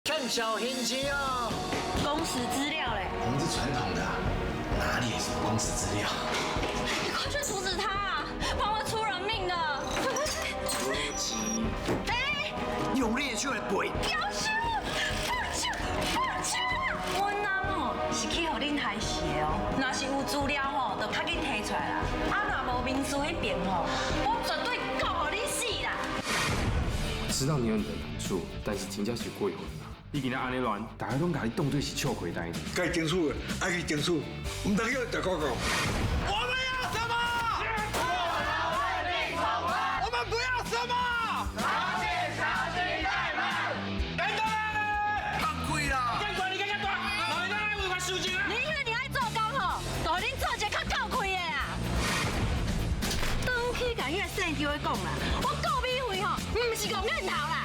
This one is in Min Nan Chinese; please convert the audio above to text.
欠小心機哦。工時資料嘞？我們是傳統的，哪裡有什麼工時資料？你快去阻止他啊，不然會出人命的。出擊！哎，用你的手來背。夭壽，放手，放手！阮翁吼是去予恁害死的哦，若是有資料吼，就較緊提出來啦。啊，若無民事彼邊吼，我絕對告予你死啦！我知道你有你的難處，但是真正是過分啦。你今仔按呢亂，大家攏共你當做是笑話代。該爭取的愛去爭取，毋通叫食廣告。我們要什麼？我們不要什麼？朝見小雞待賣。等等，放開啦！更大，你更較大，老人家愛違法收錢啊！你以為你愛做工吼，就予恁做一个較夠氣的啦。轉去共彼个姓邱的講啦，我顧美惠吼，毋是戇癮頭啦。